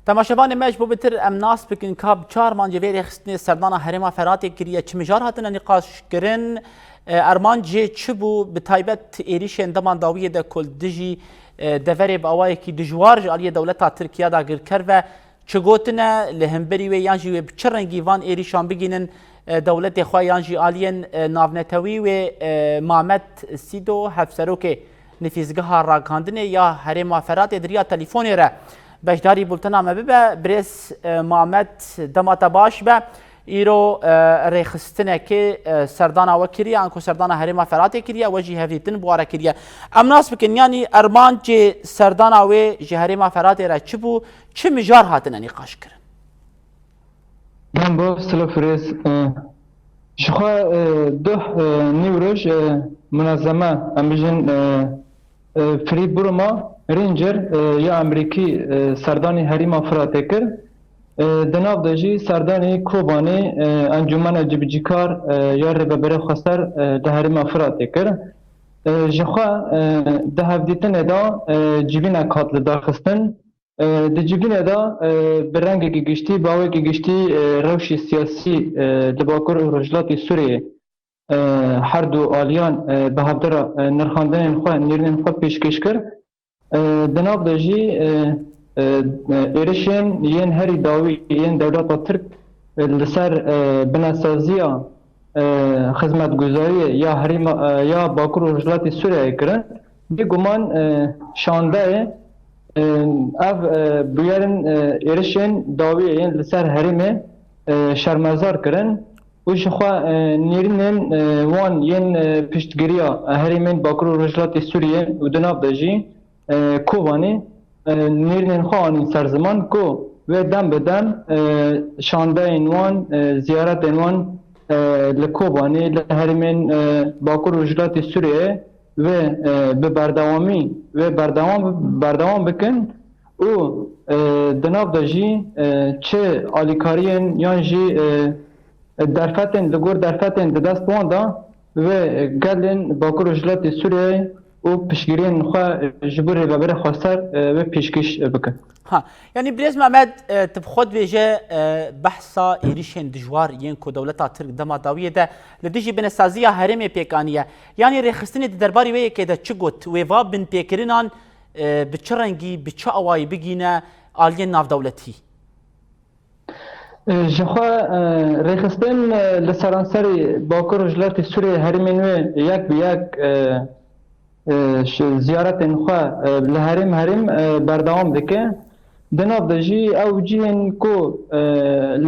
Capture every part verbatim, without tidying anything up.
Temaşevanê me, ji bo bitir em nas bikin ka bi çi armancê vê rêxistinê serdana herêma Feratê kiriye, çi mijar hatine nîqaşkirin, e, armanc jê çi bû, bi taybet êrîşên dema dawiyê de ku li dijî, e, deverê bi awayekî dijwar ji aliyê dewleta Tirkiye dagirker ve çi gotine, li hemberî wê yan jî wê bi çi rengî van êrîşan bigihînin, e, dewletê xwe yan jî aliyên, e, navnetewî wê, e, Mamet Sîdo, hevserokê nifîzgeha ragihandinê ya herêma Feratê di riya telîfonê re beşdarî bultena me bibe. Birêz, e, Mamet, dema te baş be. Îro, e, rêxistinekê, e, serdana we kiriye, anku serdana herêma Feratê kiriye, we jî hevdîtin bi we re kiriye. Em nas bikin, yanî armancê serdana wê ji herêma Feratê re çi bû, çi mijar hatine nîqaşkirin? Yan bo, silav Firêz. E, ji xwe, e, duh, e, nîwroj, e, munezeme, em bijin, e, e, Free Burma Ranger, e, ya Amerîkî, e, serdanî herîma Firatê kir. E, di nav de jî serdanî Kobanê, e, Encûmena Cibicîkar, e, ya Rêveberê Xweser, e, li herîma Firatê kir. E, ji xwe, e, di hevdîtinê de, e, civînek hat lidarxistin. E, di civînê de, e, bi rengekî giştî, bi awekî giştî, e, rewşê siyasî, e, li Bakur û Rojhilatê Sûriyê, e, her du aliyan, e, bi hevdira, e, nirxandinên xwe, nêrînên xwe pêşkêş kir. E, di nav de jî, e, e, e, êrişên yên herî dawî yên dewleta Tirk, e, li ser, e, binesaziya, e, xizmetguzariyê ya herîma, e, ya Bakur û Rojhilatê Sûriyeyê kirin. Bêguman, e, şandeyê, e, ev, e, bûyerên, e, êrişên dawiyê yên li ser herêmê, e, şermezar kirin û ji xwe, e, nêrînên, e, wan yên, e, piştgiriya herêmên Bakur û Rojhilatê Sûriyê û di nav de jî, e, Kobanê, e, nêrînên xwe anîn ser ziman ku wê dem bi dem, e, şandeyên wan, e, ziyaretên wan, e, li Kobanê, li herêmên, e, Bakur û Rojhilatê Sûriyeyê wê, e, bi berdewamî, wê berdewam, berdewam bikin û, e, di nav de jî, e, çi alîkariyên yan jî, e, derfetên, li gor derfetên di dest wan de wê gelên Bakur û Rojhilatê Sûriyeyê û piştgiriyên xwe ji bo Rêveberê Xweser, e, wê pêşkêş bikin. Ha, yanî Birêz Mehmet, e, tu bi xwe dibêje, e, behsa êrîşên dijwar yên ku dewleta Tirk dema dawiyê de li dijî binesaziya herêmê pêk aniye. Yanî rêxistinê di derbarî wê yekê de çi got? Wê va binpêkirinan, e, bi çi rengî, bi çi awayî bigîne aliyên navdewletî? E, ji xwe, e, rêxistin, e, li seranserî Bakur Rojhilatê Sûriyê herêmên wê yek bi yek, e, e, ji ziyaretên xwe, e, li herêm herêm, e, berdewam dike. Di nav de jî ew cihên ku, e,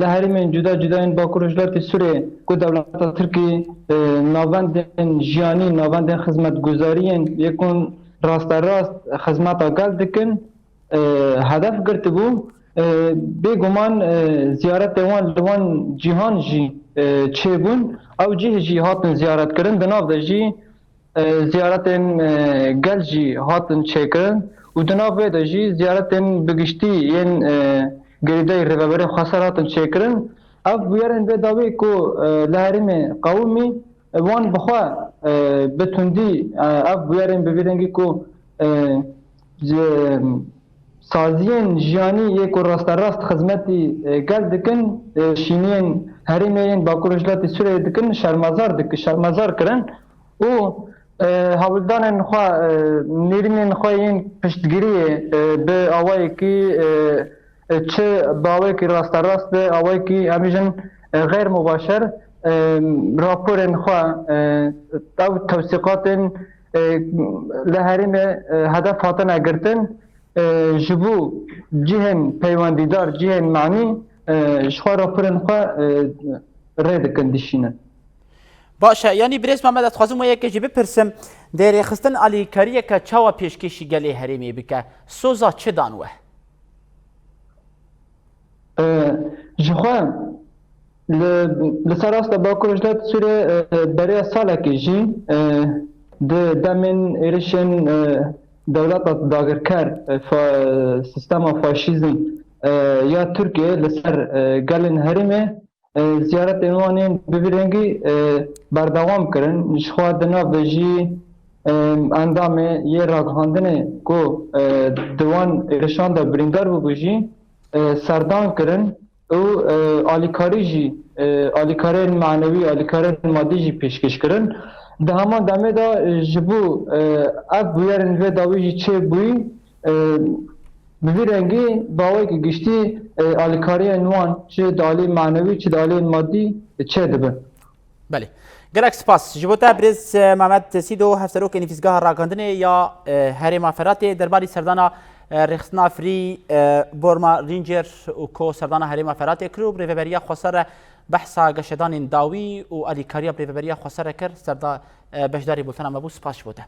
li herêmên cuda cuda yên Bakur Rojhilatê Sûriyê ku dewleta Tirkî, e, navendên jiyanî, navendên xizmetguzariyên yê ku rasterast xizmeta gel dikin, e, hedef girtibû. E, bêguman, e, ziyaretê wan li wan cîhan jî, e, çêbûn. Ew cih jî hatin ziyaretkirin. Di nav de jî, e, ziyaretên, e, gel jî hatin çêkirin û di nav wê de jî ziyaretên bi giştî yên, e, girêdayî Rêveberê Xweser hatin çêkirin. Ev bûyerên vê dawî ku, e, li herêmê qewimî, e, wan bi xwe, e, bi tundî, e, ev bûyerên bi vî rengî ku, e, ji, saziyên jiyanî yê ku rasterast xizmetî, e, gel dikin, e, şîniyên herêmê yên Bakur Rojhilatê Sûriyeyê dikin, şermezar dikin, şermezar kirin û, e, hewldanên xwe, e, nêrînên xwe yên piştgiriyê, e, bi awayekî, e, e, çi bi awayekî rasterast, bi awayekî, em bijin, e, xeyr mubaşer, e, raporên xwe, e, ew tewsîqatên, e, li herêmê, e, hedef hatine girtin, e, ji bo cihên peywendîdar, cihên manî, e, ji xwe raporên xwe, e, rê dikin, dişînin. Baş e, yanî Birêz Mehmet, ez dixwazim we yekê jî bipirsim, dê rêxistin alîkariyeke çawa pêşkêşî gelê herêmê bike? Soza çi dan we? E, ji xwe li, li ser asta Bakur Rojhilat Sûriyê, e, beriya salekê jî, e, di demên êrişên, e, dewleta dagirker, e, fa-, sistema faşîzm, e, ya Tirkiyê li ser, e, gelên herêmê, e, ziyaretên wan ên bi vî rengî, e, berdewam kirin. Ji xwe di nav de jî, e, endamê yê ragihandinê ku, e, di wan êrişan de birîndar bûbû jî, e, serdan kirin û e, alîkarî jî, e, alîkarên manewî, alîkarên madî jî pêşkêş kirin. Di heman demê de, e, ji bo, e, ev bûyerên vê dawî jî çêbûyî, e, bi vî rengî bi awayekî giştî, e, alîkariyên wan çi di alî manewî çi di alî madî çêdibin. Belê. Gelek spas. Ji bo te birêz, e, Mehmet Sîdo, hevserokê Nivîsgeha Ragandinê ya, e, Herêma Feratê, derbarî serdana, e, rêxistina frî, e, Borma Ranger û ko serdana Herêma Feratê kir û bi rêveberiya xweser re behsa geşedanên dawî û alîkariya bi rêveberiya xweser re kir, serda, e, beşdarî bultena me bû. Spas ji bo te.